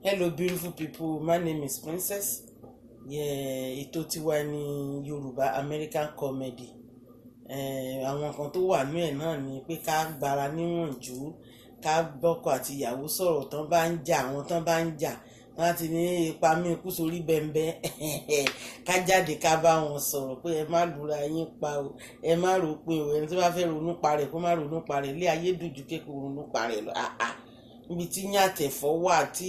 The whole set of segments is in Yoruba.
Hello, beautiful people. My name is Princess. Yeah, ètò tiwa ní Yorùbá American Comedy. Àwọn kan tó wà ní ẹ̀ náà ni pé ká gbára níwọ̀njú, ká bọ́kọ àti ìyàwó sọ̀rọ̀ tán bá ń jà, àwọn tán bá ń jà wọ́n á ti ní ipa mí kú sórí bẹ́ńbẹ́, ká jáde ká bá wọn sọ̀rọ̀ pé ẹ má lura yín pa o, ẹ má rò pé o, ẹni tó bá fẹ́ ronú pa rẹ̀ kó má ronú pa rẹ̀. Ilé ayé dùn ju kékeré ronú pa rẹ̀ lọ. Àà, níbi tí yàtẹ̀fọ́ wà, tí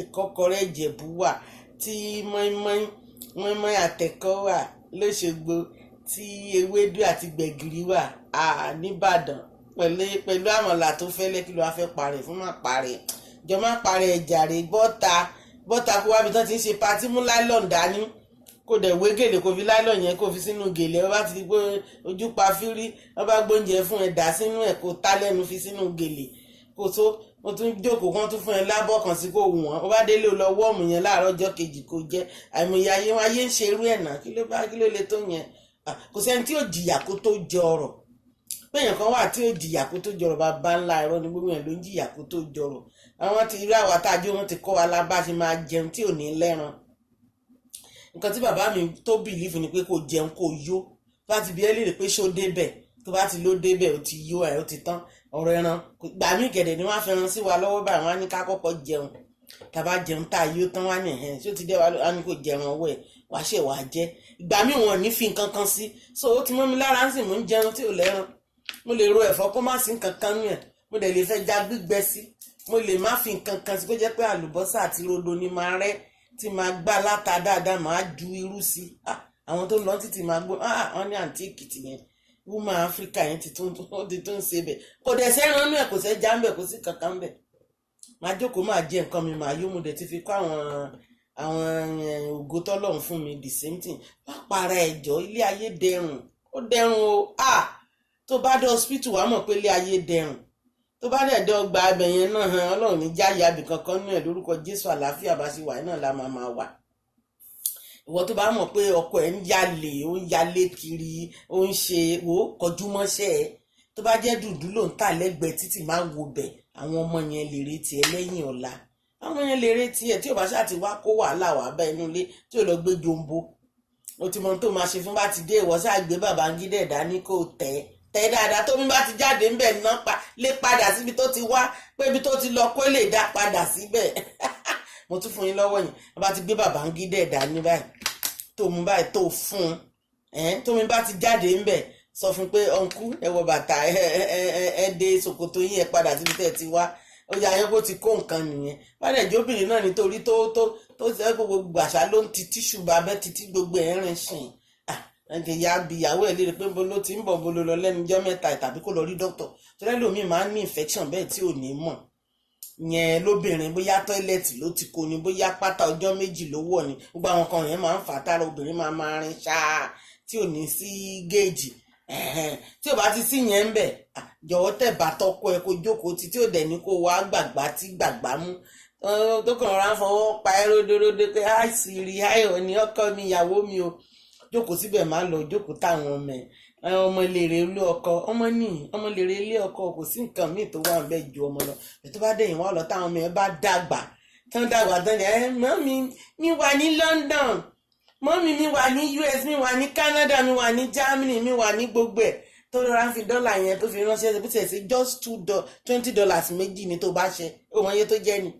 ìkọ́kọrẹ́ Ìjẹ̀bú wà, tí mọ́ínmọ́ín mọ́ínmọ́ín àtẹ̀kọ́ wà lÓṣogbo, tí ewédú àti gbẹ̀gìrì wà nìbàdàn, pẹ̀lú pẹ̀lú àmàlà tó fẹ́lẹ́. Kí ló wá fẹ́ parẹ́ fún? Má parẹ́ jọ, má parẹ́ jàre. Bọ́ta bọ́ta kó wábi tán ti ń ṣe party, mú nylon dání, kó dẹ̀ wé gèlè, kó fi nylon yẹn kó fi sínú gèlè. Wọ́n bá ti di pé ojú pa fírí, wọ́n bá gbóúnjẹ fún ẹ, dà sínú ẹ̀, kó tá lẹ́nu, fi sínú gèlè kó tó o tún jókòó, kán tún fún ẹ lábọ́ kan sí kó wù wọ́n. Ó bá délé, o lọ warm yẹn láàárọ̀ ọjọ́ kejì kó jẹ́. Àìmọye ayé wọn, ayé ń ṣe irú ẹ̀ náà. Kí ló bá, kí ló lè tó yẹn? Kò sẹ́ni tí ò jìyà kó tó jẹ ọrọ̀. Péyàn kan wà tí ò jìyà kó tó jọrọ̀, bàbá ńlá ẹ̀rọ ni. Gbogbo yẹn ló ń jìyà kó tó jọrọ̀. Àwọn ti rí àwa tá a jó, wọn ti kọ́ wa lábá ṣe máa jẹun tí ò ní lẹ́ran. Nǹkan tí bàbá mi tó believe ni pé kó jẹun kó yó. Bá ti bí ẹ léèrè pé ṣó débẹ̀, tó bá ti ló débẹ̀, ó ti yó ẹ̀, ó ti tán ọ̀rọ̀ ẹran. Gbà mí gẹ̀dẹ̀ ni wọ́n á fẹ́ràn sí wa lọ́wọ́ báyìí, wọ́n á ní ká kọ́kọ́ jẹun. Tá a bá jẹun tá a yó tán, wá ní ẹ̀hẹ́n, ṣó ti dé wa? Á ní kó jẹun ọwọ́ ẹ̀ wá ṣe wàá jẹ. Ìgbà míì wọn ò ní fi nǹkan kan sí, so ó ti mọ́ mi lára ń sìn. Mò ń jẹun tí ò lẹ́ran. Mo lè ro ẹ̀fọ́ kó má sí nǹkan kan nú ẹ̀, mo dẹ̀ lè fẹ́ já gbígbẹ sí, mo lè má fi nǹkan kan sí, kó jẹ́ pé àlùbọ́sà àti rodo ni máa rẹ́, tí máa gbá láta dáadáa, máa ju irú sí. Àwọn tó ń lọ títì máa gbó wọ́n ní àǹtí Èkìtì yẹn, woman Africa yẹn ti tún, ó ti tún ṣe bẹ̀. Kò dẹ̀ sẹ́ran nú ẹ̀, kò sẹ́ja ń bẹ̀, kò sí kankan ń bẹ̀. Máa jókòó, máa jẹ nǹkan mi, máa yó. Mo dẹ̀ ti fi kọ́ àwọn ògo tọ́lọ́run fún mi, the same thing. Má para ẹ̀jọ́, ilé ayé dẹrùn, ó dẹrùn o. Ah, tó bá dé hospital, wàá mọ̀ pé ilé ayé dẹrùn. Tó bá dẹ̀ dé ọgbà abẹ yẹn náà hàn, Ọlọ́run ní jáyà abì kankan nú ẹ̀ lórúkọ Jésù. Àlàáfíà bá ṣe wà náà la máa máa wà. Ìwọ tó bá mọ̀ pé ọkọ ẹ̀ ń yalè, ó ń yalé kiri, ó ń ṣe, wò ó, kọjú mọ́ṣẹ́ ẹ̀. Tó bá jẹ́ dùdú ló ń tà lẹ́gbẹ̀ẹ́ títì, máa wo bẹ̀. Àwọn ọmọ yẹn lè retí ẹ lẹ́yìn ọ̀la, àwọn yẹn lè retí ẹ. Tí ò bá ṣáà ti wá kó wàhálà wà bá inú ilé, tí ò lọ gbé jombo, o ti mọ ohun tó máa ṣe fún. Bá ti dé, ìwọ ṣáà gbé Babangida dání, kó tẹ̀ tẹ̀ dáadáa. Tómi bá ti jáde ńbẹ̀ ná pa lé padà síbi tó ti wá, pé ibi tó ti lọ kó lè dá padà síbẹ̀. Mo tún fún yín lọ́wọ́ yẹn. Wọ́n bá ti gbé Babangida dání báyìí, tó mú báyìí, tó fún un, tómi bá ti jáde ńbẹ̀, sọ fún pé, "Uncle, ẹ wọ bàtà, ẹ ẹ ẹ dé ṣòkòtò yín, ẹ padà síbi tẹ́ ẹ ti wá." Ó yà ayé kó ti kó nǹkan nìyẹn. Bá dẹ̀ jóbìnrin náà, nítorí tó ṣe kó gbogbo àṣà ló ń ti tissue bá abẹ́ títí gbogbo ẹ̀ ń rìn sìn. Ẹ̀ ya bí ìyàwó ẹ̀ léèrè pé nbo ló ti ń bọ̀, nbo ló lọ lẹ́nu jọ́ mẹ́ta, tàbí kó lọ rí dókítà tó lẹ́lòmíì máa ń ní infection bẹ́ẹ̀ tí ò ní mọ̀ yẹn lóbìnrin. Bóyá toilet ló ti kó ni, bóyá pátá ọjọ́ 2 ló wọ̀ ni, gbogbo àwọn kan yẹn máa ń fà tára obìnrin máa máa rin ṣáá tí ò ní sí géèjì. Tí ò bá ti sí yẹn ń bẹ̀, jọ̀wọ́ tẹ̀ bá tọ́kọ ẹ kó jókòó tí tí ò dẹ̀ ní kó wá gbàgbá tí gbàgbá mú, tó kàn rán fọwọ́ pa ẹ́ ródóródó pé hi sweetie, hi ní ọkọ mi, ìyàwó mi o. Jókòó síbẹ̀, má lọ jókòó táwọn ọmọ ẹ, ọmọ lèrè ilé ọkọ, ọmọ ní ọmọ lèrè ilé ọkọ. Kò sí nǹkan míì tó wà níbẹ̀ ju ọmọ lọ. Tó bá dẹ̀yìn wá lọ, táwọn ọmọ ẹ bá dàgbà tán, dàgbà tán ni ẹ, mummy mi wà ní London, mummy mi wà ní US, mi wà ní Canada, mi wà ní Germany, mi wà ní gbogbo ẹ̀, tó rọra ń fi dọ́là yẹn tó fi ránṣẹ́, bó tiẹ̀ sí just two $20 méjì ni tó bá ṣe, ó mọ iye tó jẹ́ ni.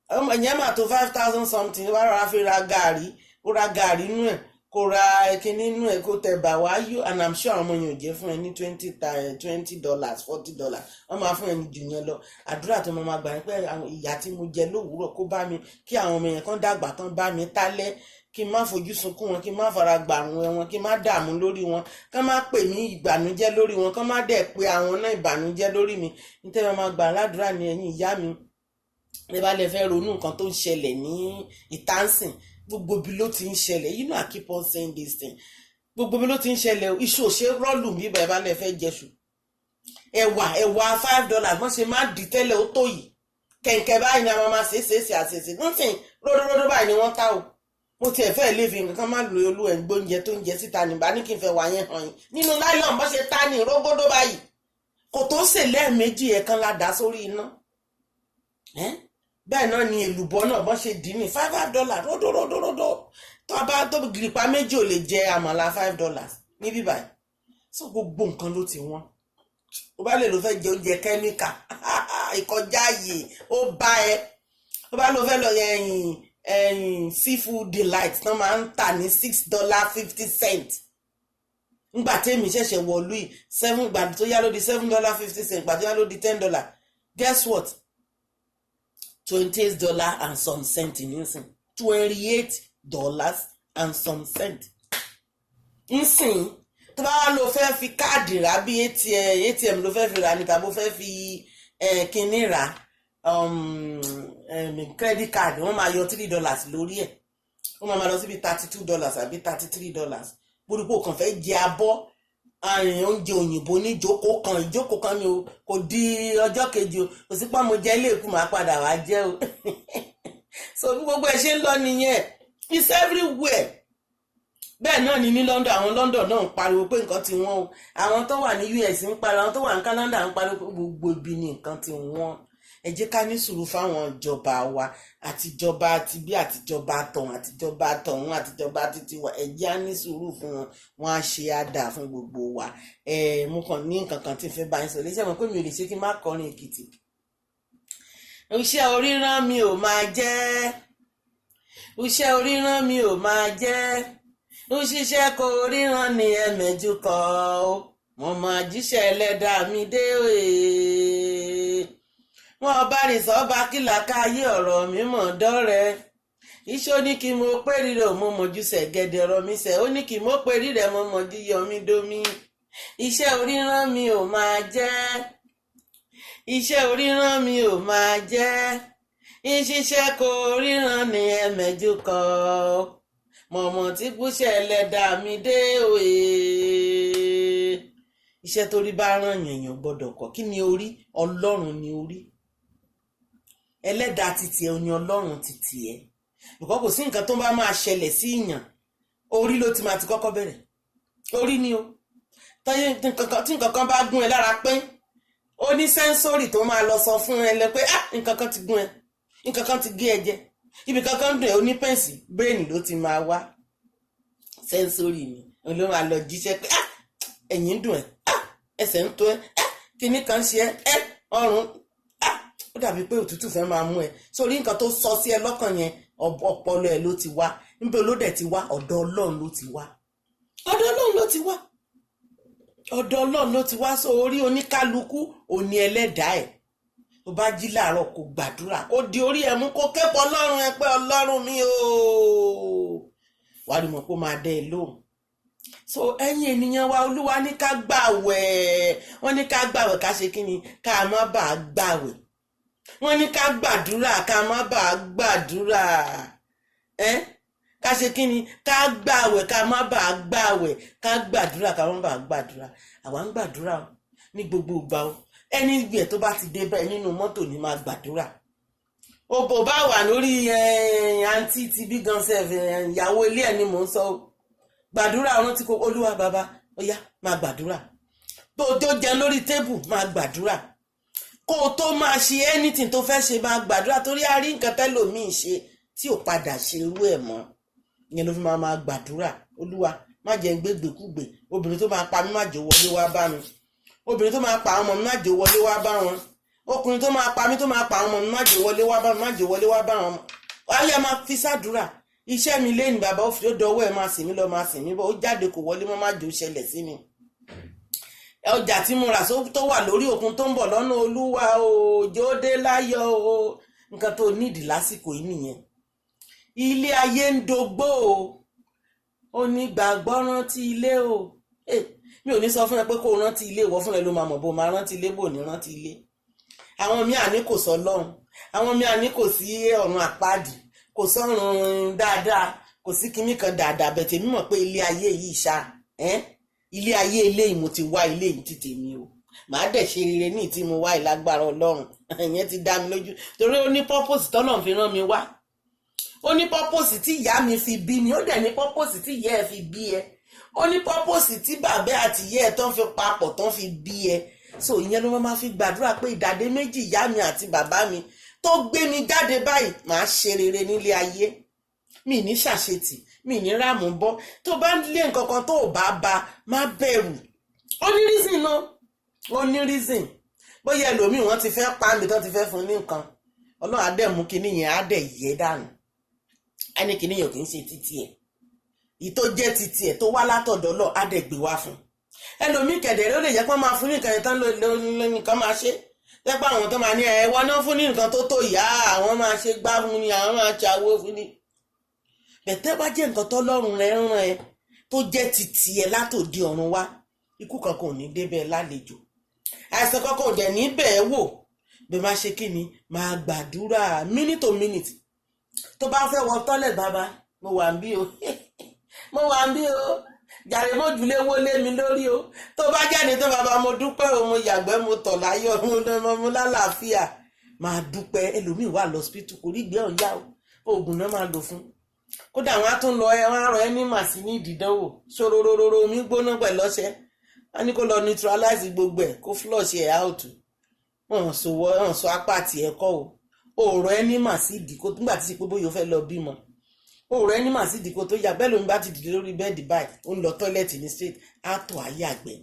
Ọmọ ìyẹn mà tó 5,000 something. Wá rọra fi ra gàrí, ó ra gàrí nú ẹ̀, kó ra kíní nú ẹ̀, kó tẹ bà wá yó. And I'm sure àwọn ọmọ yẹn ò jẹ́ fún ẹ ní $20, $40, wọ́n máa fún ẹ ní jù yẹn lọ. Àdúrà tó máa gbà ní pé ìyà tí mo jẹ lówùúrọ̀ kó bá mi, kí àwọn ọmọ yẹn kán dàgbà tán bá mi tálẹ́, kí n má fojú sunkún wọn, kí n má fara gbàrún wọn, kí n má dààmú lórí wọn, kán má pè mí ìbànújẹ́ lórí wọn, kán má dẹ̀ pé àwọn náà ìbànújẹ́ lórí mi. Nítorí wọn máa gbà ládùúrà ní ẹ̀yìn ìyá mi. Ẹ bá lè fẹ́ ronú nǹkan tó ń ṣẹlẹ̀ ní ìtànsìn, gbogbo bí ló ti ń ṣẹlẹ̀. You know I keep on saying this thing. Gbogbo bí ló ti ń ṣẹlẹ̀. Iṣu ò ṣe rọ́ọ̀lù bí ẹ bá lè fẹ́ jẹṣu. Ẹ̀wà, ẹ̀wà $5, wọ́n ṣe má dì tẹ́lẹ̀, ó tó yìí kẹ̀kẹ́ báyìí ni a máa ṣe ṣe ṣe àṣeṣe nísìn. Ródóródó báyìí ni wọ́n tá o. Mo tiẹ̀ fẹ́ lè fi nǹkan má lo olú ẹ̀ ń gbóúnjẹ tó ń jẹ síta nígbà ní kí n fẹ́ wà yẹn hàn yín nínú nylon bó ṣe ta ní rógódó báyìí, kò tó sè lẹ́ẹ̀mejì, ẹ̀kan la dà sórí iná. Bẹ́ẹ̀ náà ni èlùbọ́ náà, bọ́n ṣe dì ní $5 $5, ródóródóródó. Tó a bá tó gìrìpá méjì ò lè jẹ àmàlà $5 ní bíbáyìí. So gbogbo nǹkan ló ti wọ́n. Ó bá lè ló fẹ́ jẹ oúnjẹ kẹ́míkà ìkọjá ààyè, ó bá ẹ. Ó bá ló fẹ́ lọ ẹ̀yìn ẹ̀yìn Seafood Delight tán máa ń tà ní $6.50. Ngbà tèmi ṣẹ̀ṣẹ̀ wọ̀lú yìí, seven, gbà tó yá ló di $7.50, gbà tó yá ló di $10. Guess what? $28 and some cent nísìn, $28 and some cent nsìn. Tó bá wá lọ fẹ́ fi káàdì rà bí ATM, ATM ló fẹ́ fi rà ní tàbí ó fẹ́ fi kinní rà, credit card, wọ́n máa yọ $3 lórí ẹ̀. Wọ́n máa lọ síbi $32 àbí $33. Gbogbo kan fẹ́ jẹ abọ́ àrùn oúnjẹ òyìnbó ní ìjókòó kan, ìjókòó kan ni o. Kò di ọjọ́ kejì o, kò sí pé mo jẹ ilé ìkú, máa padà wá jẹ́ o. So bí gbogbo ẹ ṣe ń lọ nìyẹn. It's everywhere. Bẹ́ẹ̀ náà ni ní London, àwọn London náà ń pariwo pé nǹkan ti wọ́n o. Àwọn tó wà ní US ń pariwo, àwọn tó wà ní Canada ń pariwo pé gbogbo ibi ni nǹkan ti wọ́n. Ẹ jẹ́ ká ní sùúrù fáwọn ìjọba wa, àtijọba àti bí àtijọba tọ̀hún, àtijọba tọ̀hún, àtijọba títí wa. Ẹ jẹ́ á ní sùúrù fún wọn, wọn á ṣe á dà fún gbogbo wa. Ẹ mú kàn ní nǹkan kan tí n fẹ́ bá yín sọ léṣe mọ̀ pé mi ò lè ṣe kí n má kọrin Èkìtì. Iṣẹ́ oríran mi ò máa jẹ́, iṣẹ́ oríran mi ò máa jẹ́, òṣìṣẹ́ kò ríran ní ẹ̀mẹ́jú kọ́ ó. Mo máa jíṣẹ́ ẹlẹ́dàá mi dé òye. Wọn bá rìn sọ́ba kílà káyé ọ̀rọ̀ mi mọ̀ dọ́rẹ́. Iṣẹ́ ó ní kí mo pé rírẹ̀, mo mọ̀jú sẹ̀gẹ̀dẹ̀ ọ̀rọ̀ mi sẹ̀. Ó ní kí mo pé rírẹ̀, mo mọ̀jú yọmí dómi. Iṣẹ́ oríran mi ò máa jẹ́, iṣẹ́ oríran mi ò máa jẹ́, ìṣiṣẹ́ kò ríran ní ẹ̀mẹ́jú kọ́ mọ̀mọ́ tí kúṣẹ̀ ẹlẹ́dàá mi dé òye. Iṣẹ́ tó rí bá ràn yàn, èèyàn gbọ́dọ̀ kọ́. Kí ni orí? Ọlọ́run ni orí. Ẹlẹ́dàá titi ẹ ni Ọlọ́run titi ẹ. Because kò sí nǹkan tó bá máa ṣẹlẹ̀ sí ìyàn, orí ló ti máa ti kọ́kọ́ bẹ̀rẹ̀. Orí ni o. Tí nǹkan kan bá gún ẹ lára pín, ó ní sensory tó máa lọ sọ fún ẹ lẹ pé, "Ah, nǹkan kan ti gún ẹ, nǹkan kan ti gé ẹ jẹ, ibì kankan dùn ẹ." Ó ní pains, brain ló ti máa wá. Sensory ni òun ló máa lọ jíṣẹ́ pé, "Ah, ẹ̀yìn ń dùn ẹ, ah, ẹsẹ̀ ń tó ẹ, ah, kinní kan ṣe ẹ, ẹ ọrùn, ah, ó dàbí pé òtútù fẹ́ máa mú ẹ." Sórí nǹkan tó sọ sí ẹ lọ́kàn yẹn, ọpọlọ ẹ ló ti wá. Níbo ló dẹ̀ ti wá? Ọ̀dọ̀ Ọlọ́run ló ti wá. Ọ̀dọ̀ Ọlọ́run ló ti wá. Ọ̀dọ̀ Ọlọ́run ló ti wá. So orí oníkálukú òní ẹlẹ́dàá ẹ̀. Tó bá jí láàárọ̀, kó gbàdúrà, kó di orí ẹ̀ mú, kó képọ̀ Ọlọ́run ẹ pé, "Ọlọ́run mi ooo." Wàá rí mọ̀ pé ó máa dẹ́ ẹ lóhùn. So ẹ̀yin ènìyàn wa, Olúwa ní ká gbàwẹ̀. Wọ́n ní ká gbàwẹ̀, ká ṣe kí ni? Ká má bàa gbàwẹ̀. Wọ́n ní ká gbàdúrà, ká má bàa gbàdúrà. Ẹ́ ká ṣe kí ni? Ká gbàwẹ̀, ká má bàa gbàwẹ̀. Ká gbàdúrà, ká má bàa gbàdúrà. Àwa ń gbàdúrà o ní gbogbo ìgbà o. Ẹni gbẹ̀ tó bá ti dé bẹ́ẹ̀ nínú mọ́tò ní máa gbàdúrà. Òbò bá wà lórí àǹtí ti bí gan sef, ìyàwó ilé ẹ̀ ni mò ń sọ o. Gbàdúrà, rántí kó Olúwa bàbá, ó yá, máa gbàdúrà. Tó tó jẹun lórí table, máa gbàdúrà. Kó o tó máa ṣe anything tó fẹ́ ṣe, máa gbàdúrà, torí a rí nǹkan tẹ́lòmíì ṣe tí ò padà ṣe irú ẹ̀ mọ́. Ìyẹn ló fi máa máa gbàdúrà: "Olúwa, má jẹ́ ń gbégbèkúgbè. Obìnrin tó máa pa mí, má jẹ́ wọlé wá bá mi. Obìnrin tó máa pa àwọn ọmọ mi, má jẹ́ wọlé wá bá wọn. Ọkùnrin tó máa pa mí, tó máa pa àwọn ọmọ mi, má jẹ́ wọlé wá bá mi, má jẹ́ wọlé wá bá wọn." Ayé máa fi sàdúrà. Iṣẹ́ mi lẹ́nu bàbá, ó fi ó dọwọ́ ẹ̀, máa sìn mí lọ, máa sìn mí bọ́. Ó jáde kò wọlé mọ́, má jẹ́ ó ṣẹlẹ̀ sí mi. Ọjà tí mo rà tó wà lórí òkun tó ń bọ̀ lọ́nà, Olúwa òjò dé láyọ̀ o. Nǹkan tó nídìí lásìkò yìí nìyẹn. Ilé ayé ń dogbó o. Ó ní gbàgbọ́, rántí ilé o. Mi ò ní sọ fún ẹ pé kó o rántí ilé. Ìwọ fún ẹ ló máa mọ̀ bó máa rántí ilé, bò ní rántí ilé. Àwọn míì àní kò sọ lọ́hùn, àwọn míì àní kò sí ọ̀run àpáàdì, kò sọ́run dáadáa, kò sí kinní kan dáadáa bẹ̀tẹ̀. Mímọ̀ pé ilé ayé yìí ṣá, ilé ayé ilé yìí mo ti wá, ilé yìí ti tèmi o. Màá dẹ̀ ṣe rere ní ìtí mo wá ìlágbára Ọlọ́run. Ìyẹn ti dá mi lójú, torí ó ní purpose tọ́lọ́run fi rán mi wá. Ó ní purpose tí ìyá mi fi bí mi. Ó dẹ̀ ní purpose tí ìyá ẹ̀ fi bí ẹ. Ó ní purpose tí bàbá àti ìyá ẹ̀ tán fi papọ̀ tán fi bí ẹ. So ìyẹn ló máa fi gbàdúrà pé ìdàdé méjì, ìyá mi àti bàbá mi, Tó gbé mi jáde báyìí, màá ṣe rere nílé ayé mi, ní ṣàṣetì mi, ní ráàmù bọ́. Tó bá ń lé nǹkan kan, tó ò bá ba, má bẹ̀rù. Ó ní reason náà, ó ní reason. Bóyá ẹlòmíì, wọ́n ti fẹ́ pa mí tó ti fẹ́ fún ní nǹkan, Ọlọ́run á dẹ̀ mú kinní yẹn, á dẹ̀ yẹ dànù. Á ní kinní yẹn ò kì í ṣe títí ẹ̀. Ìyí tó jẹ́ títí ẹ̀ tó wá látọ̀dọ̀ lọ, á dẹ̀ gbé wá fún ẹlòmíì. Kẹ̀dẹ̀rẹ́, ó lè jẹ́ pé wọ́n máa fún ní nǹkan yẹn tán nǹkan máa ṣe tẹ́pẹ́ àwọn tó máa ní ẹ̀ wọ́n náà fún ní nǹkan tó tó ìyá àwọn, máa ṣe gbá fún ni, àwọn máa ṣàwó fún ni. Bẹ̀tẹ́ bá jẹ́ nǹkan tọ́lọ́run rẹ̀ ń rán ẹ, tó jẹ́ títí ẹ látòdì ọ̀run wá, ikú kankan ò ní débẹ̀ lálejò, àìsàn kankan ò dẹ̀ ní bẹ́ẹ̀ wò. Bẹ́ẹ̀ máa ṣe kí ni? Máa gbàdúrà minute to minute. Tó bá fẹ́ wọ toilet, "Bàbá, mo wà ń bí o, mo wà ń bí o, jàre, mójúlé wọlé mi lórí o." Tó bá jáde tó, "Bàbá, mo dúpẹ́ o, mo yàgbẹ́, mo tọ̀ láyọ̀, mo lálàáfíà." Máa dúpẹ́. Ẹlòmíì wà lọ́sípítù, kò rí gbé ọ̀yá o, oògùn náà máa lò fún. Kódà wọn á tún lọ ẹ, wọn á rọ ẹ ní màsí ní ìdídánwò ṣòrororo, omi gbóná pẹ̀lú ọṣẹ. Wọn ní kó lọ neutralize gbogbo ẹ̀, kó flush ẹ̀ out. Wọn sọ wọn sọ apá tiẹ̀ kọ́ o. Òòrọ̀ ẹ ní màsí ìdíkó nígbà tí pé bóyá o fẹ́ lọ bímọ, òòrọ̀ ẹ ní màsí ìdíkó tó yà bẹ́ẹ̀. Lómi bá ti dìde lórí bed báyìí, ó ń lọ toilet ní straight, á tọ̀ ayé àgbẹ̀.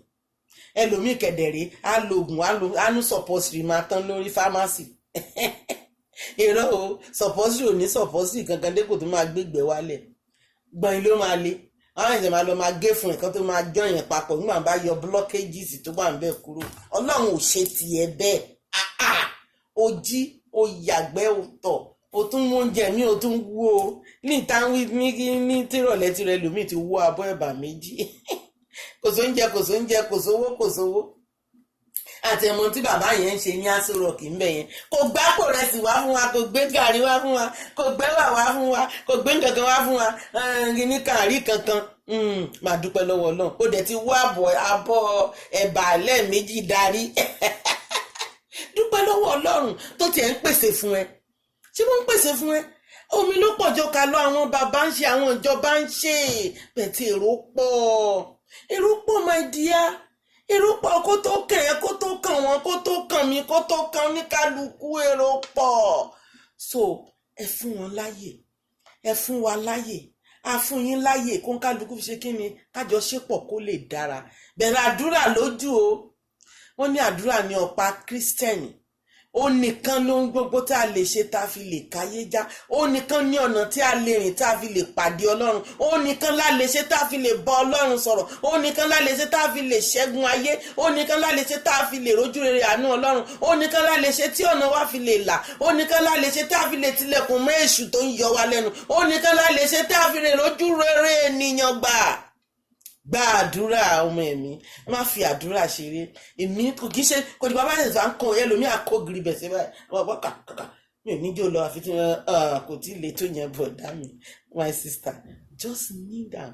Ẹlòmíì kẹ̀dẹ̀rẹ́, á lo oògùn, á ní suppository máa tán lórí pharmacy. Irọ́ o, suppository ò ní suppository kankan dépò tó máa gbégbé wálẹ̀. Gbọ̀n ló máa le, àwọn ẹ̀jẹ̀ máa lọ máa gé fún ẹ̀kan tó máa jọ yẹn papọ̀ nígbà bá yọ blockages tó wà ń bẹ̀ kúrò. Ọlọ́run ò ṣe tiẹ̀ bẹ́ẹ̀. O jí, o yàgbẹ́, o tọ̀, o tún mú oúnjẹ mi, o tún wú o ní ìta ní tìrọ̀lẹ́ tirẹ̀. Lómi ti wú abọ́ ẹ̀bà 2. Kò sóúnjẹ, kò sóúnjẹ, kò sówó, kò sówó. Àtẹ̀mọ́ tí bàbá yẹn ń ṣe ní Aso Rock ń bẹ̀ yẹn, kò gbápò rẹ̀ sì wá fún wa, kò gbé gàrí wá fún wa, kò gbẹ́wà wá fún wa, kò gbé nǹkankan wá fún wa ní kàrí kankan. Máa dúpẹ́ lọ́wọ́ náà. Ó dẹ̀ ti wá abọ́ ẹ̀bà lẹ́ẹ̀mejì darí. Dúpẹ́ lọ́wọ́ Ọlọ́run tó tiẹ̀ ń pèsè fún ẹ. Ṣé wọ́n ń pèsè fún ẹ? Omi ló pọ̀ jọ ká lọ. Àwọn bàbá ń ṣe, àwọn ìjọba ń ṣe bẹ̀tẹ̀. Èrò pọ̀, èrò pọ̀, my dear, èrò pọ̀. Kó tó kàn ẹ́, kó tó kàn wọ́n, kó tó kàn mí, kó tó kàn oníkálukú, èrò pọ̀. So ẹ fún wọn láyè, ẹ fún wa láyè, a fún yín láyè, kó ń kálukú fi ṣe kí ni, kájọ ṣepọ̀ kó lè dára. Bẹ̀rẹ̀ àdúrà lójú o. Wọ́n ní àdúrà ní ọ̀pá Kírísítẹ́nì. Ó nìkan ló ń gbogbo tá a lè ṣe tá a fi lè káyé já. Ó nìkan ní ọ̀nà tí a lè rìn tá a fi lè pàdé Ọlọ́run. Ó nìkan lá lè ṣe tá a fi lè bá Ọlọ́run sọ̀rọ̀. Ó nìkan lá lè ṣe tá a fi lè ṣẹ́gun ayé. Ó nìkan lá lè ṣe tá a fi lè rójú rere àánú Ọlọ́run. Ó nìkan lá lè ṣe tí ọ̀nà wa fi lè là. Ó nìkan lá lè ṣe tá a fi lè tilẹ̀kùn mọ́ èṣù tó ń yọ wa lẹ́nu. Ó nìkan lá lè ṣe tá a fi lè rójú rere ènìyàn gbà. Gba àdúrà, ọmọ ẹ̀mí. Má fi àdúrà ṣeré. Èmi kò kí ṣe kò ní bàbá yẹn tó à ń kọ ẹlòmíì àkógiri bẹ̀sẹ̀ báyìí, wọ́n kà kàkà. Mi ò ní jò lọ àfi tí kò tí ì le tó yẹn. Bọ̀dá mi, my sister, just kneel down.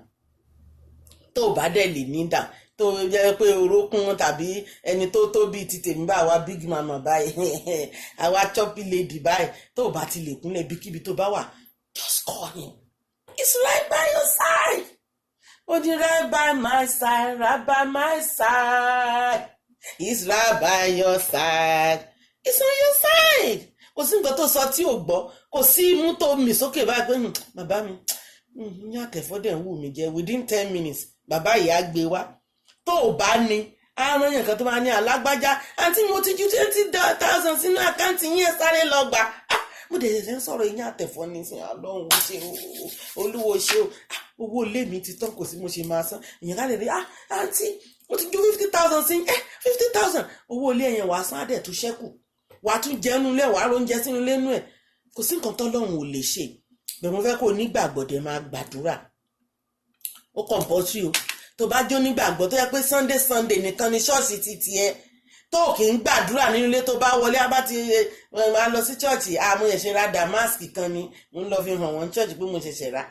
Tó o bá dẹ̀ lè kneel down, tó jẹ́ pé orókún tàbí ẹni tó tó bíi ti tèmi bá wa, big mama báyìí, àwa choppy lady báyìí, tó o bá ti lè kúnlẹ̀, ibikíbi tó bá wà, just call him. He's right by your side. Ó ní right by my side, right by my side. He's right by your side. He's on your side. Kò sí nǹkan tó sọ tí ò gbọ́. Kò sí imú tó mì sókè báyìí pé, "Bàbá mi, ní àtẹ̀fọ́dẹ̀ ń wù mí jẹ." Within 10 minutes, bàbá yìí á gbé wá. Tó o bá ní àrùn yẹn kan tó máa ní alágbájá, "Àǹtí, mo ti ju 20,000 sínú account yín, ẹ sáré lọ gbà." Mo dẹ̀ ṣẹ̀ṣẹ̀ ń sọ̀rọ̀ yín àtẹ̀fọ́ ní sin. Ọlọ́run ó ṣe o, Olúwo ṣe o. Owó ilé mi ti tán, kò sí mo ṣe máa san. Ìyẹn ká lè rí, "Ah, àǹtí, mo ti ju 50,000 sí ẹ." 50,000 owó ilé yẹn, wàá san, á dẹ̀ tún ṣẹ́kù, wàá tún jẹun ilé, wàá róúnjẹ sínú ilé nú ẹ̀. Kò sí nǹkan tọ́lọ́run ò lè ṣe bẹ́ẹ̀. Mo fẹ́ kó o nígbàgbọ́, dẹ̀ máa gbàdúrà. Ó compulsory o. Tó bá jó nígbàgbọ́, tó yẹ pé Sunday Sunday nìkan ni ṣọ́ọ̀ṣì ti tiẹ̀, tó kì í gbàdúrà nínú ilé, tó bá wọlé, á bá ti máa lọ sí ṣọ́ọ̀ṣì, mo ṣẹ̀ṣẹ̀ ra damask kan ni, mo ń lọ fi hàn wọ́n ṣọ́ọ̀ṣì pé mo ṣẹ̀ṣẹ̀ ra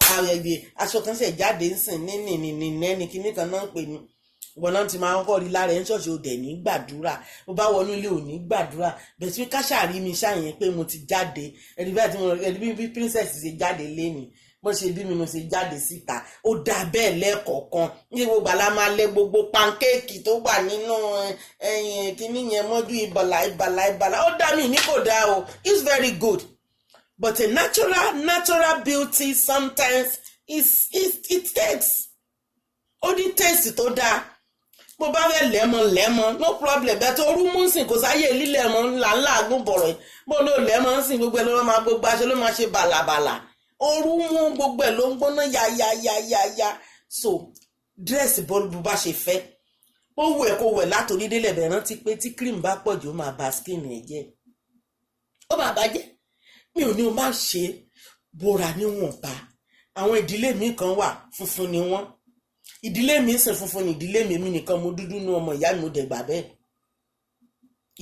ààrẹ aṣọ kan ṣẹ̀ jáde ń sìn ní ní ní ní nẹ́ni kíní kan náà ń pè ní wọn náà ti máa ń kọ́ rí lára ẹ̀ ń ṣọ́ọ̀ṣì. Ò dẹ̀ ní gbàdúrà. Ó bá wọnú ilé, ò ní gbàdúrà. Bẹ̀rẹ̀ sí káṣáàrí mi ṣáàyẹn pé mo ti jáde. Ẹ̀rí bí princess ṣe jáde léni. Bó ṣe bí mi mo ṣe jáde síta. Ó dáa bẹ́ẹ̀ lẹ́ẹ̀kọ̀ọ̀kan. Ní gbogbo àlá máa lẹ gbogbo pancake tó wà nínú ẹyin kíní yẹn mọ́jú ìbàlà ìbàlà ìbàlà. Ó dá mi ní kò dáa o. It's very good, but a natural beauty sometimes is it takes, ó ní taste tó dáa. Bó bá fẹ́ lẹ́mọ lẹ́mọ, no problem. Bẹ́ẹ̀ tó rú mú sìn, kò sáyè lílẹ̀ mọ́ ńlá ńlá àgùn bọ̀rọ̀ yìí. Bó ló lẹ́mọ ń sìn, gbogbo ẹ̀ ló máa, gbogbo aṣọ ló máa ṣe bàlàbàlà. Ooru mú, gbogbo ẹ̀ ló ń gbóná ya ya ya ya ya. So dress bó bá ṣe fẹ́, ó wù ẹ́ kó wẹ̀ látòrí délẹ̀. Bẹ̀ rántí pé tí cream bá pọ̀ jù, ó máa ba skin ẹ̀ jẹ́, ó máa bàjẹ́. Mi ò ní o má ṣe bóra níwọ̀nba. Àwọn ìdílé mi kan wà, funfun ni wọ́n. Ìdílé mi ń sìn, funfun ní ìdílé mi. Èmi nìkan mo dúdú nú ọmọ ìyá mi. Mo dẹ̀ gbà bẹ́ẹ̀.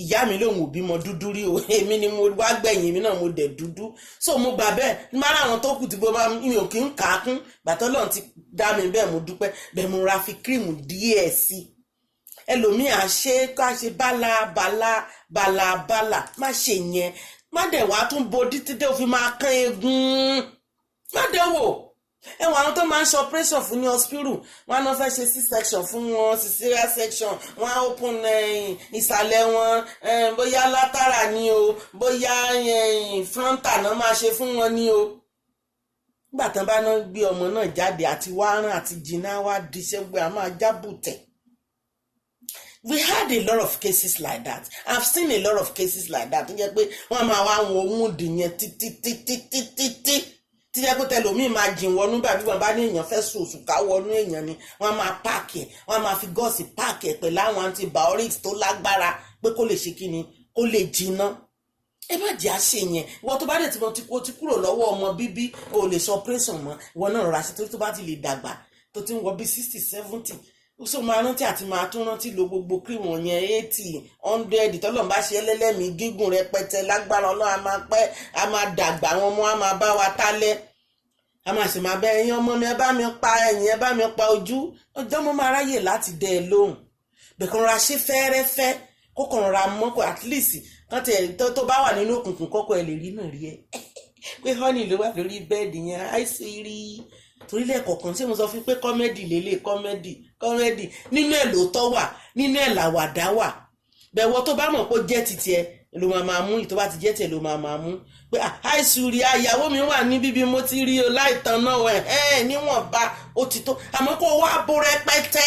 Ìyá mi lòun ò bímọ dúdú rí o. Èmi ni mo wá gbẹ̀yìn, èmi náà mo dẹ̀ dúdú, so mo gbà bẹ́ẹ̀. Ní má láwọn tó kù tí mo bá mi ò kí ń kà á kún gbàtọ́ lọ́run ti dá mi bẹ́ẹ̀. Mo dúpẹ́ bẹ́ẹ̀. Mo ra fi cream díẹ̀ sí i. Ẹlòmíì à ṣe ká ṣe bálá bálá bálá bálá. Má ṣe yẹn. Má dẹ̀ wá tún bo títí tó fi máa kán eegun. Má dẹ̀ wò ẹwọn àwọn tó máa ń ṣe operation fún ní hospital. Wọn á náà fẹ́ ṣe C-section fún wọn, cesarean section. Wọn á open ìsàlẹ̀ wọn, bóyá látara ni o, bóyá frontal náà máa ṣe fún wọn ni o. Nígbà tán bá náà gbé ọmọ náà jáde, àti wá rán àti jìnnà wá diṣẹ́ gbé a máa jábùtẹ̀. We had a lot of cases like that. I've seen a lot of cases like that tó jẹ́ pé wọ́n máa wá wọn wound yẹn títí títí títí tí tí jẹ́ pé tẹlòmíì máa jìn wọnú. Bàbí wọn bá ní èèyàn fẹ́ sùn oṣù ká wọnú èèyàn ni, wọ́n máa pack ẹ̀, wọ́n máa fi gauze pack ẹ̀ pẹ̀lú àwọn antibiotics tó lágbára pé kó lè ṣe kí ni, kó lè jiná. Ẹ má jẹ́ àṣe yẹn. Ìwọ tó bá dẹ̀ tí mo ti kó ti kúrò lọ́wọ́ ọmọ bíbí, o lè sọ operation mọ́. Ìwọ náà rọra sí, torí tó bá ti lè dàgbà, tó ti ń wọ bí 60, 70, ó sọ máa rántí àti máa tún rántí lo gbogbo cream yẹn. 80, 100, tọ́lọ́run bá ṣe ẹlẹ́lẹ́mìí gígùn rẹpẹtẹ, lágbára Ọlọ́run, a máa pẹ́, a máa dàgbà. Àwọn ọmọ a máa bá wa tálẹ̀, a máa sì máa bẹ ẹ̀yin ọmọ mi, ẹ bá mi pa ẹ̀yìn, ẹ bá mi pa ojú. Ọjọ́ mo máa ráyè láti dẹ́ ẹ lóhùn bẹ̀kan. Ra ṣe fẹ́ẹ́rẹ́fẹ́, kó kàn ra mọ́ kó at least kán tẹ̀ tó bá wà nínú òkùnkùn, kọ́kọ́ ẹ lè rí náà rí ẹ pé honey ló wà lórí bed yẹn. Àìsí rí torí lẹ́ẹ̀kọ̀ọ̀kan. Ṣé mo sọ fún pé comedy lélẹ̀? Comedy, comedy nínú ẹ̀ lóòótọ́ wà, nínú ẹ̀ làwàdà wà. Bẹ̀wọ̀ tó bá mọ̀ pé ó jẹ́ titi ẹ ló máa máa mú, ìtọ́ bá ti jẹ́ tiẹ̀ ló máa máa mú pé àìsù rí àyàwó mi wà ní bíbí mo ti rí o láìtàn náà ẹ̀ ẹ̀ níwọ̀nba ó ti tó. Àmọ́ kó wá bó rẹpẹtẹ,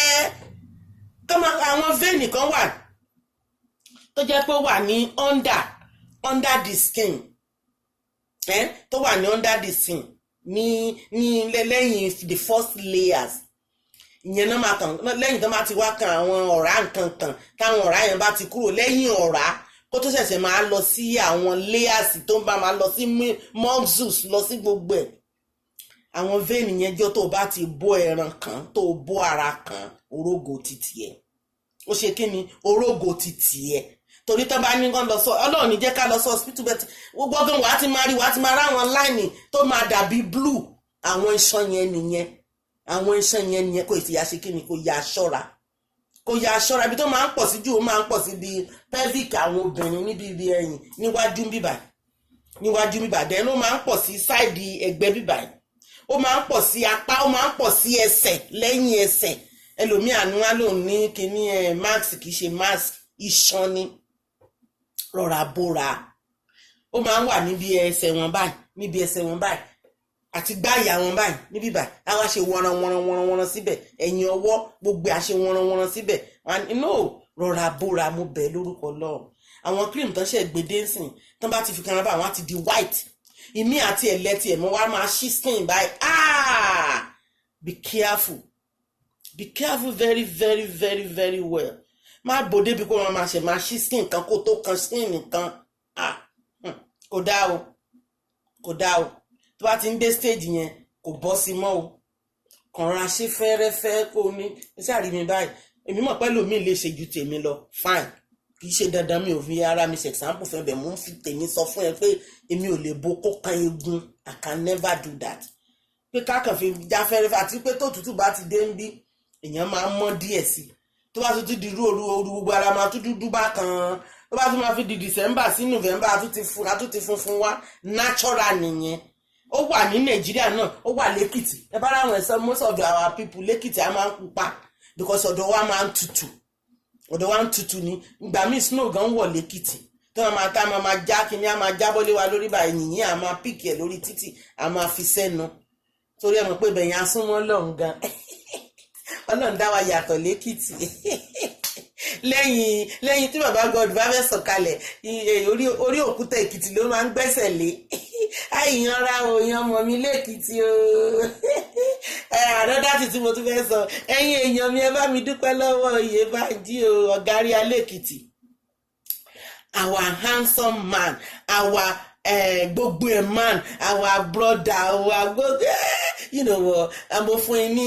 àwọn vein kan wà tó jẹ́ pé ó wà ní under the skin, tó wà ní under the skin ní lẹ́yìn the first layers ìyẹn náà máa kàn lẹ́yìn tó máa ti wá kan àwọn ọ̀rá nǹkan kan. Táwọn ọ̀rá yẹn bá ti kúrò lẹ́yìn ọ̀rá, kó tó ṣẹ̀ṣẹ̀ máa lọ sí àwọn layers tó ń bá máa lọ sí muscles, lọ sí gbogbo ẹ̀. Àwọn vein yẹn jọ, tó bá ti bó ẹran kan, tó bó ara kan, orógo títì ẹ̀ ó ṣe kí ni, orógo títì ẹ̀. Torí tán bá ní kán lọ sọ, Ọlọ́run ní jẹ́ ká lọ sọ hospital bẹ́ẹ̀, gbogbo ọdún wàá ti máa rí, wàá ti máa ráwọn line tó máa dàbí blue. Àwọn iṣan yẹn nìyẹn, àwọn iṣan yẹn nìyẹn. Kò sì yà ṣe kí ni, kò yà ṣọ́ra, kò yà ṣọ́ra. Ibi tó máa ń pọ̀ sí jù, ó máa ń pọ̀ sí ibi pelvic àwọn obìnrin, níbi ibi ẹ̀yìn níwájú bíbà, níwájú bíbà. Dẹ́n ló máa ń pọ̀ sí side ẹ̀gbẹ́ bíbà, ó máa ń pọ̀ sí apá, ó máa ń pọ̀ sí ẹsẹ̀, lẹ́yìn ẹsẹ̀. Ẹlòmíì àánú wa lòun ní kíní ẹ mask. Kì í ṣe mask, iṣan ni. Rọra bóra. Ó máa ń wà níbi ẹsẹ̀ wọn báyìí, níbi ẹsẹ̀ wọn báyìí àti gbáyà wọn báyìí, níbí báyìí. Á wá ṣe wọnran wọnran wọnran wọnran síbẹ̀, ẹ̀yìn ọwọ́, gbogbo ẹ̀ á ṣe wọnran wọnran síbẹ̀. No, rọra bóra. Mo bẹ̀ lórúkọ Ọlọ́run. Àwọn cream tán ṣe gbèdé ńsìn, tán bá ti fi kanra bá àwọn á ti di white. Ìmí àti ẹ̀lẹ́tì ẹ̀ mọ́ wá máa ṣí skin báyìí. Ah, be careful, be careful very very very very well. Má bò débi kó máa ṣe máa ṣí skin kan kó tó kan skin nìkan. Ah, kò dáa o, kò dáa o. Tó bá ti ń dé stage yẹn, kò bọ́ sí mọ́ o. Kàn ra ṣe fẹ́rẹ́fẹ́ kó ní ṣe àrí mi báyìí. Èmi mọ̀ pẹ́ lómi lè ṣe ju tèmi lọ, fine. Kì í ṣe dandan. Mi ò fi ara mi ṣe example fún ẹ bẹ́ẹ̀. Mo ń fi tèmi sọ fún ẹ pé èmi ò lè bo kó kan eegun. I can never do that. Pé kákan fi já fẹ́rẹ́fẹ́, àti pé tó tútù bá ti dé ń bí, èèyàn máa ń mọ́ díẹ̀ sí i. Tó bá tún ti di irú òru òru, gbogbo ara máa tún dúdú bá kan. Tó bá tún máa fi di December sí November, a tún ti funfun wá. Natural nìyẹn. Ó wà ní Nàìjíríà náà, ó wà lẹ́kìtì. Ẹ bá ráwọn ẹ̀sán, most of our people lẹ́kìtì á máa ń pupa because ọ̀dọ̀ wa máa ń tutù, ọ̀dọ̀ wa ń tutù ní. Ìgbà míì, snow gan wọ̀ lẹ́kìtì tí wọ́n máa tá máa máa já kíní, á máa jábọ́ lé wa lórí báyìí. Yìnyín á máa pick ẹ̀ lórí títì, á máa fi sẹ́nu, torí ẹ mọ̀ pé bẹ̀yìn asúnmọ́ lọ́hùn gan. Ọlọ́run dá wa yàtọ̀ lẹ́kìtì. Lẹ́yìn tí bàbá God bá fẹ́ sọ̀kalẹ̀, orí òkúta Èkìtì ló máa ń gbẹ́sẹ̀ lé. Àìyanra òyìn ọmọ mi lẹ́kìtì o. Àdọ́dá tí mo tún fẹ́ sọ, ẹ̀yin èèyàn mi, ẹ bá mi dúpẹ́ lọ́wọ́ Oyèbánjí o, ọ̀gárí alẹ́kìtì, our handsome man, our gbogbo ẹ̀ man, our brother, our gbogbo what, mo fún yín ní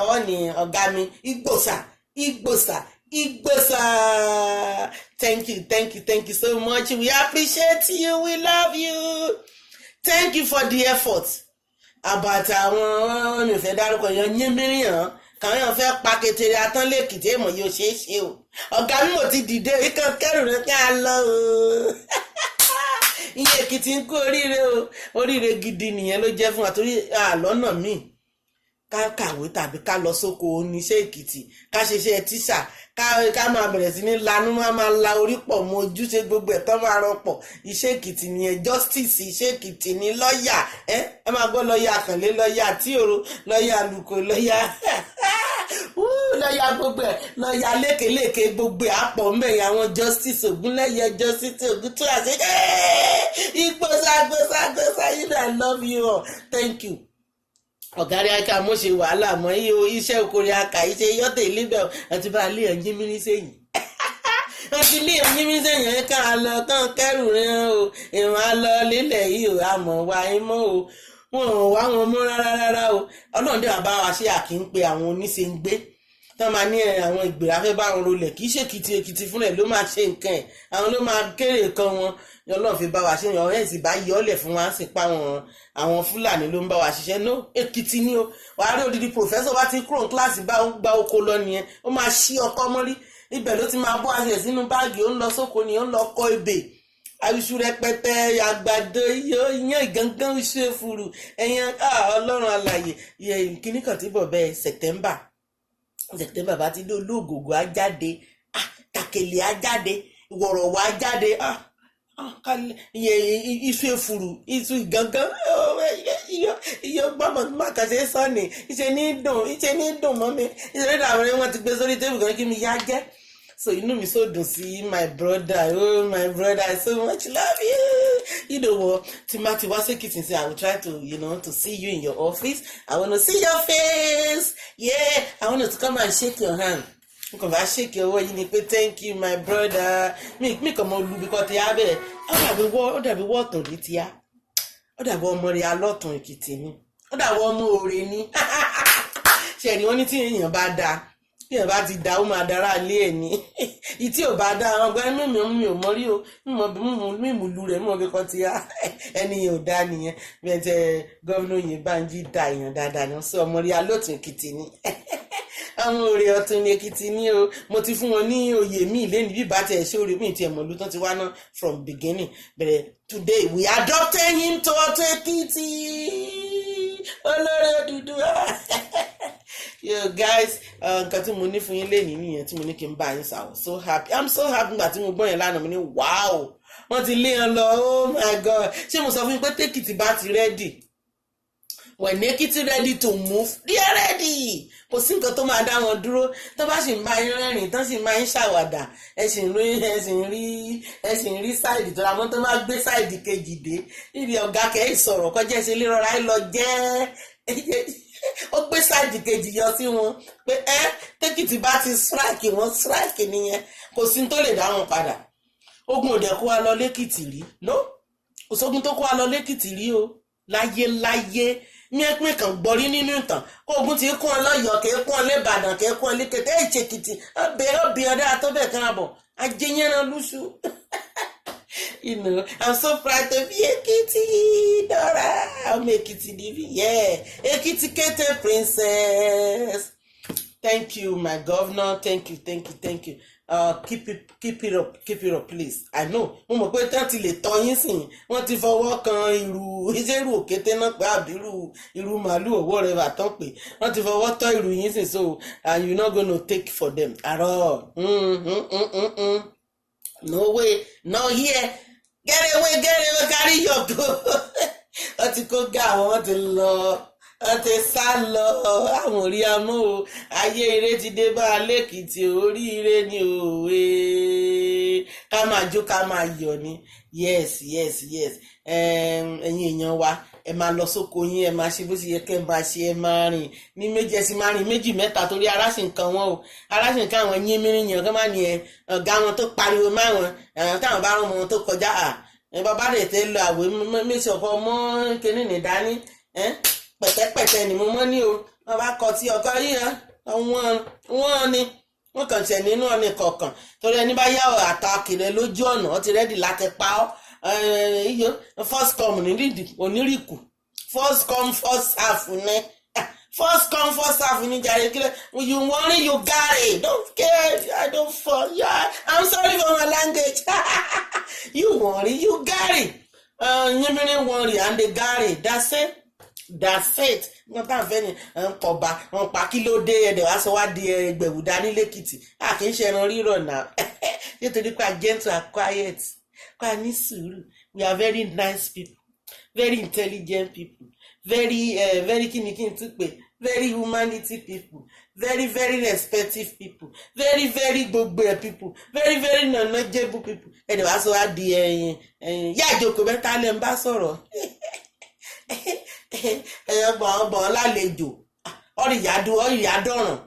ọwọ́ ní ọ̀gá mi, Igbòsà, Igbòsà, Igbòsà. Thank you, thank you, thank you so much. We appreciate you, we love you. Thank you for the effort about àwọn mi ò fẹ́ dárúkọ yẹn yín mìíràn kàwọn yẹn fẹ́ pa ketere atán lẹ́kìtì. Èèmọ̀ yóò ṣeé ṣe o. Ọ̀gá mi ò ti dìde ikán kẹrù rẹ ká lọ o. Ìyẹn Èkìtì ń kú oríire o. Oríire gidi nìyẹn ló jẹ́ fún wa, torí àlọ́nà míì ká kàwé tàbí ká lọ sóko oníṣẹ́ Èkìtì, ká ṣiṣẹ́ tíṣà, ká máa bẹ̀rẹ̀ sí ní lanú, máa la orí pọ̀ mọ́ ojúṣe gbogbo ẹ̀ tán máa rọpọ̀. Iṣẹ́ Èkìtì nìyẹn. Justice, iṣẹ́ Èkìtì ní. Lọ́ọ̀yà, ẹ ẹ máa gbọ́ lọ́ọ̀yà Àkànlé, lọ́ọ̀yà Tíòrò, lọ́ọ̀yà Àlùkò, lọ́ọ̀yà gbogbo ẹ̀, lọ́ọ̀yà lékelèké, gbogbo ẹ̀ àpọ̀ mbẹ̀yìn àwọn Justice Ògúnlẹ̀yẹ, Justice Ògúntúrasẹ, Ìgbòsà, gbòsà, gbòsà. You know I love you all. Thank you. Ọ̀gárí aka mo ṣe wàhálà mọ́ iye iṣẹ́ okòrè aka iṣẹ́ yọ́tẹ̀ ìlíbẹ̀ àti bá a lé ẹ̀yìn mímí sẹ́yìn, àti lé ẹ̀yìn mímí sẹ́yìn. Ẹ̀ ká lọ kán kẹ́rù rẹ̀ o. Ìwọ̀n á lọ lílẹ̀ yìí o, àmọ́ wa ẹ̀ mọ́ o. Wọn ò wá wọn mú rárá rárá o. Ọlọ́run dẹ̀ wá bá wa ṣe. Àkì ń pe àwọn oníṣe ń gbé tán máa ní àwọn ìgbéra fẹ́ bá wọn rolẹ̀. Kì í ṣe Èkìtì, Èkìtì fúnra ẹ̀ ló máa ṣe nǹkan ẹ̀, àwọn ló máa kéré kan wọn. Ọlọ́run fi bá wa ṣe yàn ẹ̀ sì bá yọ ọ́lẹ̀ fún wa, sì pa wọn. Àwọn Fúlàní ló ń bá wa ṣiṣẹ́ no Èkìtì ni o. Wàá rí odidi professor bá ti kúrò ní kíláàsì, bá gba oko lọ nìyẹn. Ó máa ṣí ọkọ mọ́rí, ibẹ̀ ló ti máa bọ́ aṣọ ẹ̀ sínú báàgì, ó ń lọ sóko ni, ó ń lọ kọ́ ebè iṣu rẹpẹtẹ, àgbàdo, iyán ìgangan, iṣu efuru ẹ̀yàn. Ọlọ́run alàyè. Kíní kan tí bọ̀ bẹ́ẹ̀, September, September bá ti dé, olóògògò á jáde, kàkèlè á jáde, wọ̀rọ̀wọ̀ á jáde, iṣu efuru, iṣu ìgangan, iye gbọ́mọ̀ má kàn ṣe sọ́ọ̀nì. Ìṣe ní dùn, ìṣe ní dùn mọ́ mi, ìṣe ní dùn. Àwọn wọn ti gbé sórí table kan kí mi yá jẹ́. So inú mi so dùn sí my brother. Oh, my brother, I so much love you. You know what, tí má ti wá sí Èkìtì sí, I will try to you know to see you in your office. I wanna see your face. Yeah, I want to come and shake your hand. N kàn bá shake ọwọ́ yìí ni pé thank you, my brother. Mi kàn mọ olùbí kan ti á bẹ̀rẹ̀. Ó dàbí wọ́ọ̀tàn ní tíá, ó dàbí ọmọ rẹ̀ alọ́tàn Èkìtì ni, ó dàbí ọmọ òrè ni. Ṣe ni wọ́n ní tí èèyàn bá dáa, tí èèyàn bá ti da, ó máa dára lé ẹ̀ ní. Ìtí ò bá dá, àwọn ọgbà mímí mi ò mọ rí o, mímú lu rẹ̀ mímọ bí kan ti á ẹni yẹn ò dá nìyẹn. Bí ẹ tẹ gómìnà Oyèbánjí da, èèyàn dáadáa ni. Sọ ọmọ rí alóòtú Èkìtì ni, àwọn òrè ọ̀tún ní Èkìtì ní o. Mo ti fún wọn ní oyè mi lẹ́nu bí bá tiẹ̀ ṣe orí mi tiẹ̀ mọ̀lú tán ti wá ná from beginning bẹ̀rẹ̀. Today we adopted him to Ọ̀tún Èkìtì, olórí Odùduwà. Yo guys, nǹkan tí mo ní fún yín lénìí nìyẹn tí mo ní kí n bá yín sọ. So happy, I'm so happy. Nígbà tí mo gbọ́ yẹn lánàá, mo ní wow, wọ́n ti lé wọn lọ. Oh my God. Ṣé mo sọ fún yín pé tèkìtì bá ti ready, when Ekiti ready to move, they are ready. Kò sí nǹkan tó máa dá wọn dúró. Tó bá sì ń bá yín rẹ́rìn tán, sì máa ń ṣàwàdà, ẹ sì ń rí ẹ sì ń rí side tó ra mọ́. Tó bá gbé side kejì dé níbi ọ̀gá kẹ́ ẹ̀ sọ̀rọ̀ kọjá ẹ̀ṣẹ̀ lè rọra ẹ lọ jẹ́. Ó gbé side kejì yọ sí wọn pé ẹ tẹ́kìtì bá ti strike, wọn strike nìyẹn. Kò sí tó lè dá wọn padà. Ogun ò dẹ̀ kó wa lọ lẹ́kìtì rí. No, kò sógun tó kó wa lọ lẹ́kìtì rí o, láyé láyé. Míẹ́pín kan gbọ́rí nínú ìtàn kó ogun ti kún ọ lọ́yọ̀ọ́, kì í kún ọ lẹ́bàdàn, kì í kún ọ lẹ́kẹ̀tẹ̀ ìṣèkìtì ọbẹ̀ ọbẹ̀ ọdẹ àtọ́bẹ̀ kan àbọ̀ ajẹyẹran lùsù. I'm so proud to be Ekiti Dora. I'm Ekiti níbí. Yeah, Ekiti Kete princess. Thank you, my governor. Thank you, thank you, thank you. Keep it, keep it up, keep it up, please. I know, mo mọ̀ pé tán ti lè tọ́ yín sìn, wọ́n ti fọwọ́ kan irú ìṣerú òkété náà pé àbí irú màálù òwò rẹ̀ bà tán pé wọ́n ti fọwọ́ tọ́ irú yín sìn. So, and you no gonna take for them at all. No way, no here. Get away, get away, carry your go. Wọ́n ti kó gá àwọn, wọ́n ti lọ, wọ́n ti sá lọ. Àwọn orí amọ́ o. Ayé eré ti dé bá a lẹ́kìtì. Oríire ni òwe, ká máa jó, ká máa yọ̀ ni. Yes, ẹ̀yin èèyàn wa, ẹ máa lọ sóko yín, ẹ máa ṣe bó ṣe yẹ kẹ́ ẹ máa ṣe. Ẹ máa rìn ní méjì, ẹ sì máa rìn méjì, mẹ́ta, torí ara sì ń kan wọn o. Ara sì ń kan àwọn yín mìíràn yẹn kọ́ máa ní ẹ ọ̀gá wọn tó pariwo máwọn táwọn bá rán wọn tó kọjá à ẹ bàbá rẹ̀ tẹ́ lọ àwẹ̀ mẹ́sàn ọkọ mọ́ kínní ní dání. Pẹ̀tẹ́pẹ̀tẹ́ ni mo mọ́ ní o. Wọ́n bá kọ tí ọkọ yíyan wọ́n ni wọ́n kàn tiẹ̀ nínú ọ̀nì kọ̀ọ̀kan, torí ẹni bá yá àtàkì rẹ lójú ọ̀nà, ó ti ready láti pa ọ́. Iyo first come ní onírìkù, first come first serve ní, first come first serve ní jàre. Kílẹ̀, you worry, you got it. Don't care, I don't fall. Yeah, I'm sorry for my language. You worry, you got it. Yínmírín worry and they got it. That's it, that's it. Wọn tá à ń fẹ́ ni ń kọba wọn pa. Kí ló dé? Ẹ̀dẹ̀ wá sọ wá di ẹgbẹ̀wù dání lẹ́kìtì. A kì í ṣe ẹran rírọ̀ náà, nítorí pé a gentle and quiet, pa ní sùúrù. We are very nice people, very intelligent people, very very, kí ni kí n tún pè, very humanity people, very very respective people, very very gbogbo ẹ people, very very knowledgeable people. Ẹ̀dẹ̀ wá sọ wá di ẹyin ẹyin yá ìjókòó mẹ́ta lẹ́ ń bá sọ̀rọ̀. Ẹ̀yọ́ gbọ̀n gbọ̀n lálejò, ọ̀rìyàdọ̀ràn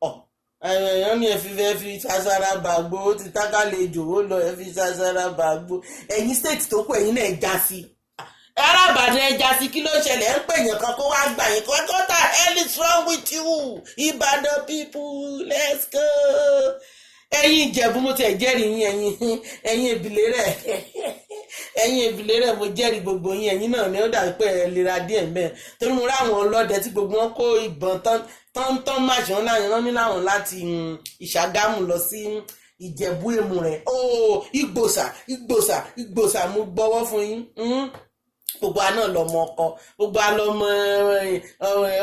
ọ̀ ẹ̀yọ́ ní ẹ fi fẹ́ fi ṣaṣara bàgbó. Ó ti tákàlejò, ó lọ, ẹ fi ṣaṣara bàgbó. Ẹ̀yin state tó kù, ẹ̀yin náà já sí arábàdàn, ẹ já sí. Kí ló ṣẹlẹ̀? Ń pè yàn kan kó wá gbà yín kó. What the hell is wrong with you, Ìbàdàn people? Let's go. Ẹ̀yin Ìjẹ̀bú, mo tẹ̀ jẹ́rìí yín. Ẹ̀yin ìbílẹ̀ rẹ̀, ẹ̀yin ìbílẹ̀ rẹ̀, mo jẹ́rìí gbogbo yín. Ẹ̀yin náà ni ó dàbí pé ẹ lera díẹ̀ mbẹ́, torí mo rí àwọn ọlọ́dẹ tí gbogbo wọn kó ìbọn tán tán tán máṣe wọn láyìn wọn ní láwọn láti Ìṣàgámù lọ sí Ìjẹ̀bú Èmù rẹ̀ ó. Ìgbòsà, Ìgbòsà, Ìgbòsà, mo gbọ́wọ́ fún yín. Gbogbo àná lọmọ ọkọ, gbogbo àlọmọ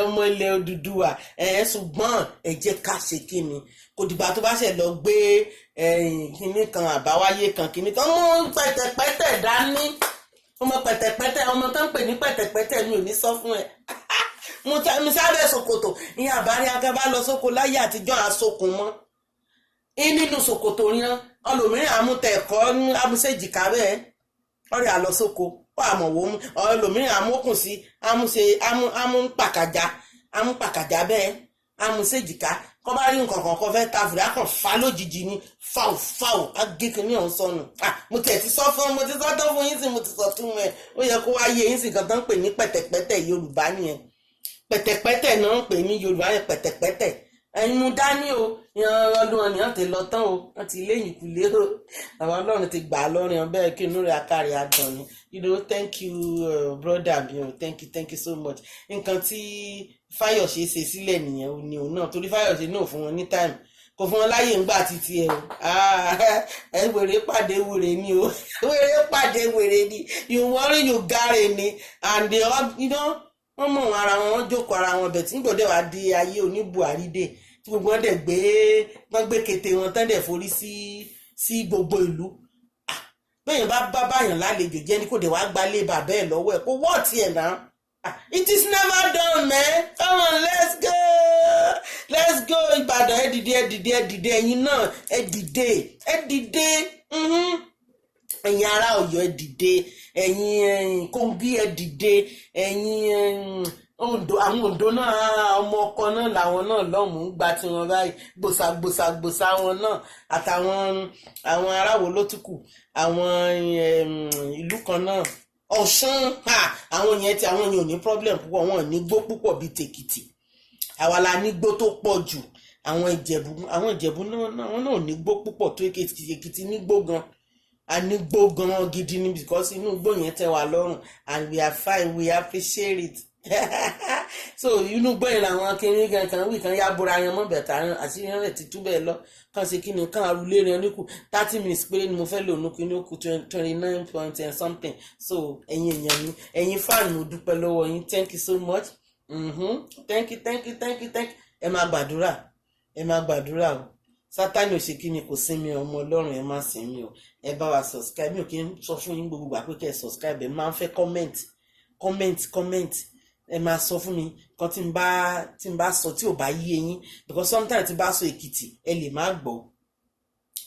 ọmọ ilẹ̀ Odùduwà ẹ̀. Ṣùgbọ́n ẹ jẹ́ ká ṣe kí ni, kò dìgbà tó bá ṣe lọ gbé kinní kan àbáwáyé kan, kinní kan mú pẹ̀tẹ̀pẹ̀tẹ̀ dání. Ọmọ pẹ̀tẹ̀pẹ̀tẹ̀, ọmọ tó ń pè ní pẹ̀tẹ̀pẹ̀tẹ̀, mi ò ní sọ fún ẹ. Mo sáré ṣòkòtò ìyẹn àbárí akábá lọ sóko láyé àtijọ́, àsokùn mọ́ nínú ṣòkòtò yẹn. Ọlòmíràn àmútẹ ẹ̀kọ́ amúṣèjìká bẹ́ẹ̀, ọ̀rẹ́ àlọ́ sóko ó àmọ̀ wò ó. Ọlòmíràn amókùn sí amúṣe amúpàkàjà, amúpàkàjà bẹ́ẹ̀, amúṣèjìká. Kọ́ bá rí nǹkan kan kọ́ fẹ́ ta fìdá kan fa lójijì ni, fáwọ̀ fáwọ̀ á gé kinní ọ̀hún sọnù. Mo tẹ̀ ti sọ fún, mo ti sọ tó fún yín sí, mo ti sọ tún ẹ. Ó yẹ kó wá yé yín sí. Kan tó ń pè ní pẹ̀tẹ̀pẹ̀tẹ̀ Yorùbá nìyẹn. Pẹ̀tẹ̀pẹ̀tẹ̀ náà ń pè ní Yorùbá yẹn, pẹ̀tẹ̀pẹ̀tẹ̀. Ẹ̀yin mú dání o. Ọdún ọ̀nìyàn ti lọ tán o, wọ́n ti léyìn kulé o. Àwọn Ọlọ́run ti gbà á lọ́rùn ọ bẹ́ẹ̀, kí inú rẹ̀ akárí adùn ni. Thank you, brother mi o. Thank you, thank you so much. Nǹkan tí Fáyọ̀ṣe ṣe sílẹ̀ nìyẹn o ní òun náà, torí Fáyọ̀ṣe náà fún wọn ní time, kò fún wọn láyè ńgbà títí ẹ o. Ẹ wèrè pàdé wèrè ni o, wèrè pàdé wèrè ni. You worry, you got it ni. And they all, wọ́n mọ̀ wọn ara wọn, wọ́n jókòó ara wọn bẹ̀ tí nígbòdè wá di ayé oní Buhari dé, tí gbogbo wọn dẹ̀ gbé, wọ́n gbé kété wọn tán dẹ̀ forí sí gbogbo ìlú. Bẹ́ẹ̀ bá bá báyàn lálejò jẹ́ ní kò dé wàá gbalé bàbá ẹ̀ lọ́wọ́ ẹ̀, kó wọ́ọ̀tì ẹ̀ náà. It is never done, man. Come on, let's go, let's go. Ìbàdàn, ẹ dìde, ẹ dìde, ẹ dìde. Ẹ̀yin náà, ẹ dìde, ẹ dìde. Ẹ̀yin ará Ọ̀yọ́, ẹ dìde. Ẹ̀yin Kogi, ẹ dìde. Ẹ̀yin Oǹdó, àwọn Oǹdó náà, ọmọ ọkọ náà làwọn náà lọ́mù ń gba tiwọn báyìí, gbòsà gbòsà gbòsà wọn náà. Àtàwọn àwọn aráwo ló tún kù, àwọn ìlú kan náà, Ọ̀ṣun, àwọn yẹn tí àwọn yẹn ò ní problem púpọ̀, wọn ò ní gbó púpọ̀ bíi tèkìtì. Àwa la ní gbó tó pọ̀ jù. Àwọn Ìjẹ̀bú, àwọn Ìjẹ̀bú náà, wọn náà ò ní gbó púpọ̀ tó Èkìtì. Èkìtì ní gbó gan, a ní gbó gan gidi ni, because inú igbó yẹn tẹ́ wa lọ́rùn and we are fine, we appreciate it. So inú gbẹ̀yìn làwọn kiri kan wí kan yá bora yan mọ́ bẹ̀tà àṣírí rẹ̀ ti tú bẹ́ẹ̀ lọ. Kàn ṣe kí ni kàn arúlé rẹ̀ níkù. 30 minutes péré ni mo fẹ́ lò nùkú ní ó kù 29 point and something. So ẹ̀yin èèyàn mi, ẹ̀yin fan, mo dúpẹ́ lọ́wọ́ yín. Thank you so much. Thank you, thank you, thank you, thank you. Ẹ máa gbàdúrà, ẹ máa gbàdúrà o. Sátánì ò ṣe kí ni, kò sinmi. Ọmọ Ọlọ́run, ẹ má sinmi o. Ẹ bá wa subscribe. Mi ò kí ń sọ fún yín gbogbo ìgbà pé kẹ́ ẹ subscribe. Ẹ máa ń fẹ́ comment, comment, comment. Ẹ máa sọ fún mi kan tí n bá sọ tí ò bá yé yín, because sometimes tí n bá sọ Èkìtì, ẹ lè má gbọ́.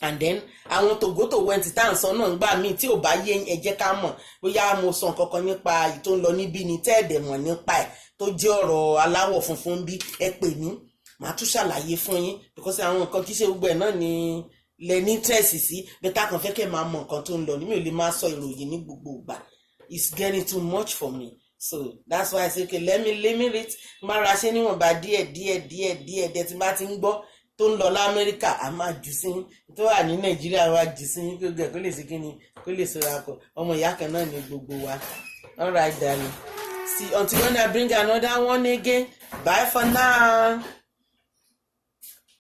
And then àwọn tògótòwẹ́ntì tá à ń sọ náà ń gbà míì, tí ò bá yé yín, ẹ jẹ́ ká mọ̀ bóyá mo sọ nǹkan kan nípa èyí tó ń lọ níbí ni tẹ́ẹ̀dẹ̀ mọ̀ nípa ẹ̀, tó jẹ́ ọ̀rọ̀ aláwọ̀ funfun bí. Ẹ pè mí, màá tún ṣàlàyé fún yín, because àwọn nǹkan kì í ṣe gbogbo ẹ̀ náà ni lẹ ní interest sí bẹ́ẹ̀. Kàn fẹ́ kẹ́ máa mọ nǹkan tó ń lọ ní. Mi ò lè máa sọ ìròyìn ní gbogbo ìgbà. It's getting too much for me, so that's why I say, okay, let me limit it. Máa ra ṣe níwọ̀nba díẹ̀ díẹ̀ díẹ̀ díẹ̀ díẹ̀. Tí n bá ti ń gbọ́ tó ń lọ l'Amẹ́ríkà, a máa jù sí tó wà ní Nàìjíríà, wá jù sí kó gẹ̀ kó lè sí kí ni kó lè sọ̀rọ̀ akọ. Ọmọ ìyá kan náà ní gbogbo wa. All right, darling, see until when I bring another one again. Bye for now.